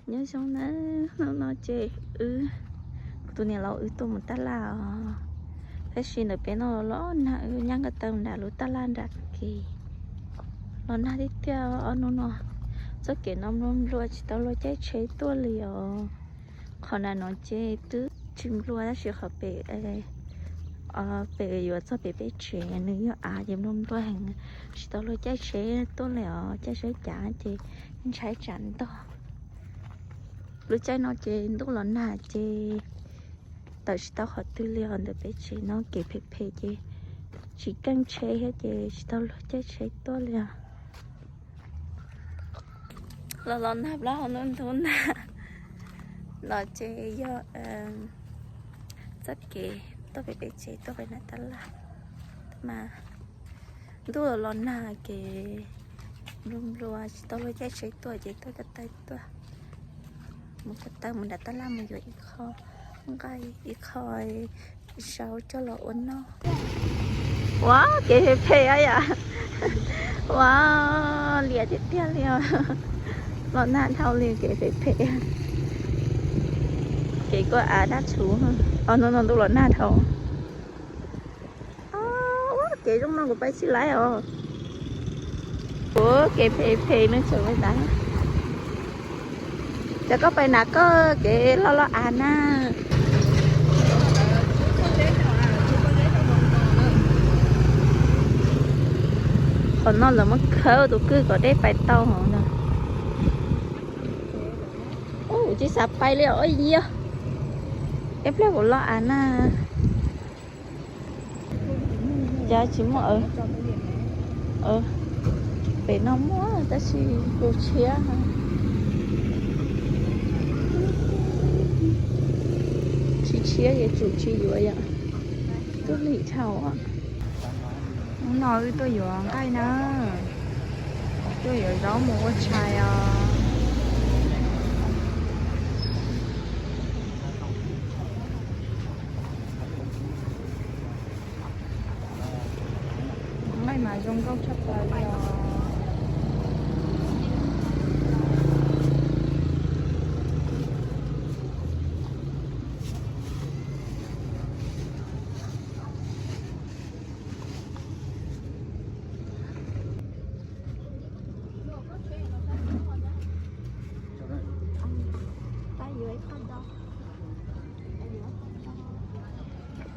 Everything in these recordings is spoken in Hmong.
Nyob zoo na, hnub no ces wb, kuv tus niam laus wb tuaj mus tab laj os. Tab sis ntawm peb no los nag, wb nyab nqa taw nram lub tab laj nram kev. Los nag tiag tiag ob hnub no. Txoj kev no nplua nplua tsis tau luag caij tsheb tuaj li os. Qhov nram no ces twb tsis nplua tab sis qhov pem, pem yuav txog pem peb tsev nws yog av ces nplua nplua heev, tsis tau luag caij tsheb tuaj li os. Caij tsheb cav ces ntshai tsam ntog. Lub caij no ces ntuj los nag ces tawm tsis tau qhov twg li os. Ntawm peb tsev no kev phem phem ces tsis keej tsheb thiab ces tsis tau luag caij tsheb tuaj li os. Los los nag plaub hau ntub ntub nag. No ces yog txoj kev tuaj pem peb tsev tuaj pem nram tab laj mas ntuj los los nag kev nplua nplua tsis tau luag caij tsheb tuaj ces tuaj ko taw tuaj. Mus ko taw mus nram tab laj mus yuav ib qho nqaij ib qho zaub coj los ua noj. Ua kev phem phem yam. Ua liam tiag tiag li os. Los nag dhau li kev phem phem. Kev kuj av dab tshuv. Ob hnub no ntuj los nag dhau. Ua kev zoo no kuv pais tsis laib os. Ua kev phem phem no tseem pais tas. Cov koj pais nram koj kev loj loj av na. Qhov no lawv muab khawb tus kwj kom deb pais tau hauv no. Ub, tsis xav pais li os yog. Ib pliag kuv loj av na. Cas tsis muaj. Pem no muaj tab sis tsum tshiab. Tsis tshiab es tsum tsis yuav yom. Tub lim dhau. Hnub no wb tuaj yuav nqaij na. Tuaj yuav zaub mus ua tshais os. Nqaij mas zoo nkauj tshaj plaws li os.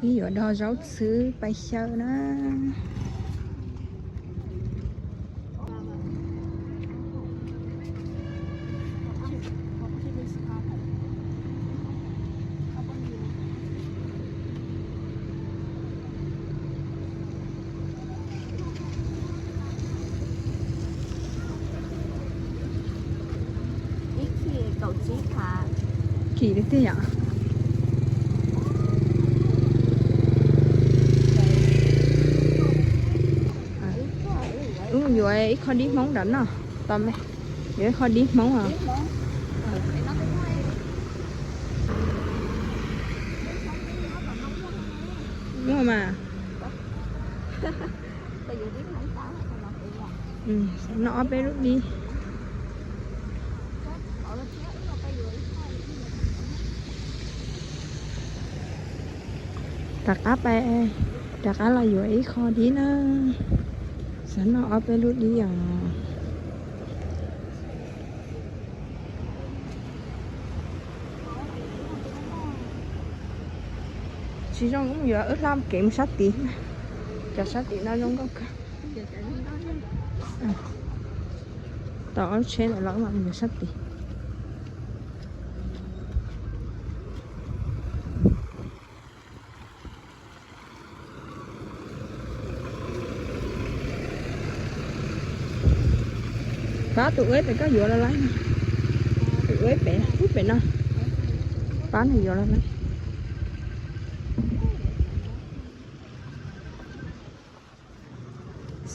Ib yuav do zaub txhwb pais xyaw na. Kim tiag tiag yom. Wb yuav ib qho dib Hmoob nram no, tos me, yuav ib qho dib Hmoob os. Muaj mas. Noj ob peb lub dib. Rov qab pais, rov qab los yuav ib qho dib na. Xav noj ob peb lub dib os. Tsis zoo, yuav wb hla kev mus sab tid. Cov sab tid no zoo nkauj kawg. Tau ob lub tsheb lawm los wb mam mus sab tid. Pab tus ub pem koj yuav los lawm. Tus ub pem, ub pem no. Pab nws yuav los lawm.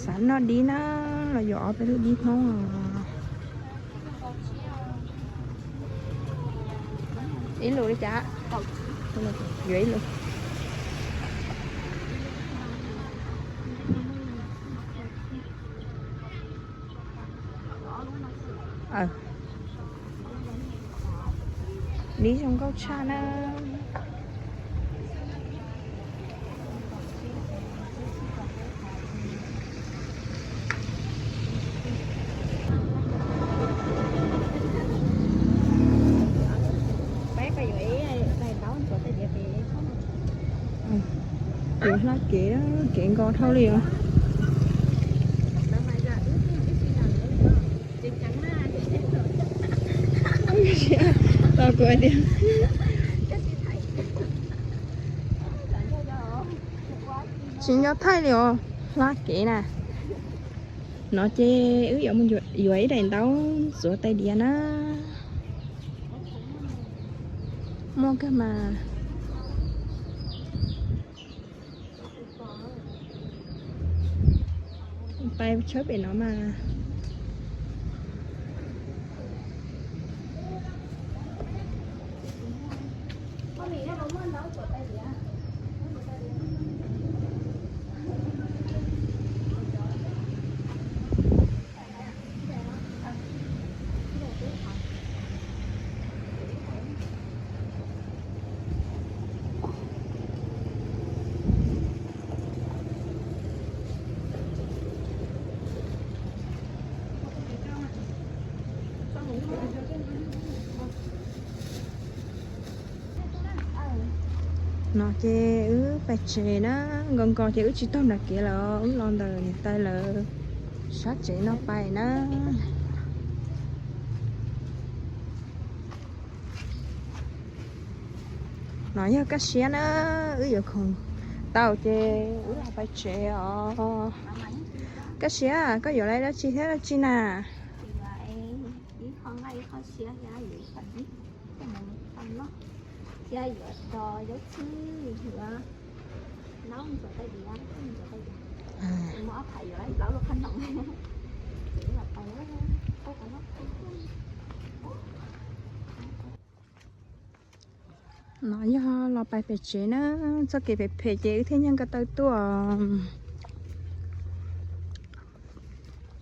Xav noj dib na, los yuav ob peb lub dib Hmoob os. Ib lus li cas? Yuav ib lus. Li zoo nkauj tshaj na. Tus hla kev, kev nkos dhau li os. Tos kuv tias, tsis nco thaij li os, hla kev na. No ces wb yuav mus yuav ib daim ntaub ntxuav tais diav na. Muaj kawg mas. Pais tshawb pem no mas. No ces wb pais tsev na, nkos nkos ces wb tsis taug nram kev lawm, wb los ntawm niam tais lawv sab tsev no pais na. No yog Kaj Siab na, wb yuav khoom tau ces wb los pais tsev os. Kaj Siab, koj yuav dab tsi thiab dab tsi na? No yog los pais pem tsev na, txoj kev phem phem ces wb thiaj nyeej ko taw tuaj.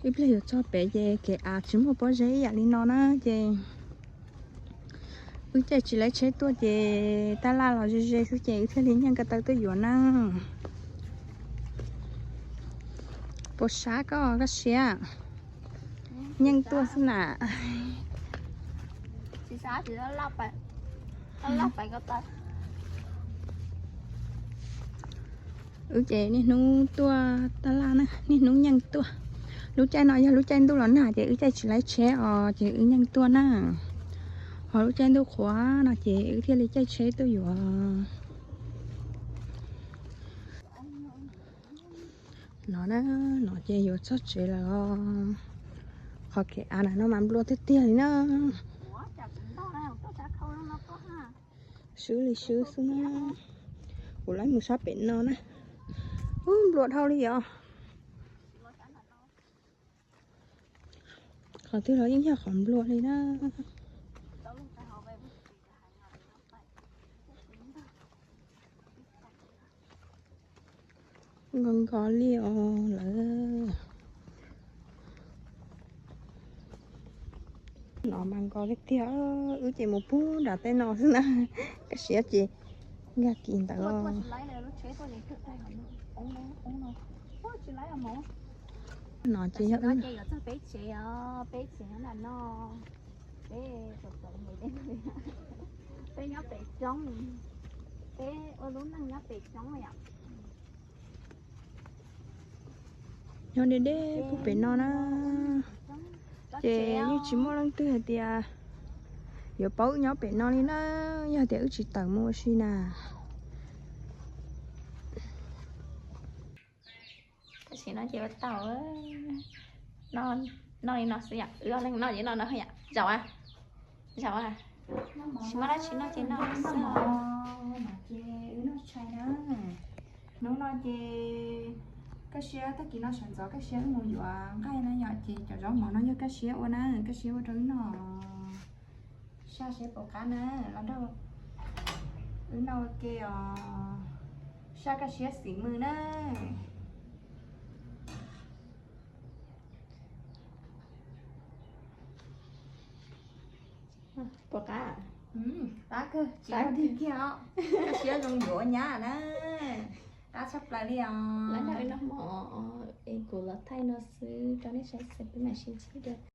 Ib pliag yuav txog pem ces kev av tsis muaj pob zeb ib yam li no na ces wb caij tsis laib tsheb tuaj ces tab laj los ze ze xwb ces wb thiaj li nyeej ko taw tuaj yuav na. Puas sab koj Kaj Siab? Nyeej tuaj xwb na. Wb ces niaj hnub tuaj tab laj na, niaj hnub nyeej tuaj. Lub caij no yog lub caij ntuj los nag ces wb caij tsis laib tsheb os ces wb nyeej tuaj na. Ho lub caij ntuj qhuav no ces wb thiaj li caij tsheb tuaj yuav. No na, no ces yuav txog tsev lawm os. Qhov kev av na no mas nplua tiag tiag li na. Swb li swb xwb na. Kuv lawv mus sab pem no na. Ub, nplua dhau li os. Qhov twg los yeej yog qhov nplua li na. Nkos nkos li os lawm. No mas nkos tiag tiag, wb ces mus pug nram tej no xwb na. Kaj Siab ces nkag kis ntawd. No ces yog wb, peb tsev nyob nram no, peb peb nyob pem roob, peb ua lub neej nyob pem roob yom. Nyob deb deb puag pem no na. Ces yeej tsis muaj leej twg hais tias yuav paub wb nyob pem no li na, yog tias wb tsis tawm mus ua si na. Tam sim no ces ua tau, noj li no xwb yom, wb ob leeg noj ces noj no yom, zaum a, zaum a, tsis muaj dab tsi noj ces noj xwb. Ces wb noj tshais na. Hnub no ces Kaj Siab tag kis no sawv ntxov Kaj Siab wb mus yuav nqaij na yom, ces cov zaub mov no yog Kaj Siab ua na, Kaj Siab ua rau wb noj. Saj seb puas qab na, los nrog wb noj ua ke os. Saj Kaj Siab xim mws na. Puas qab? Qab kawg, tsis muaj tiag kiag os. Koj siab zoo yuav nyab na. Qab tshaj plaws li os. Lawv noj no hmo es kuv los thaij no xwb rau nej saib xwb, peb mam sib ntsib dua.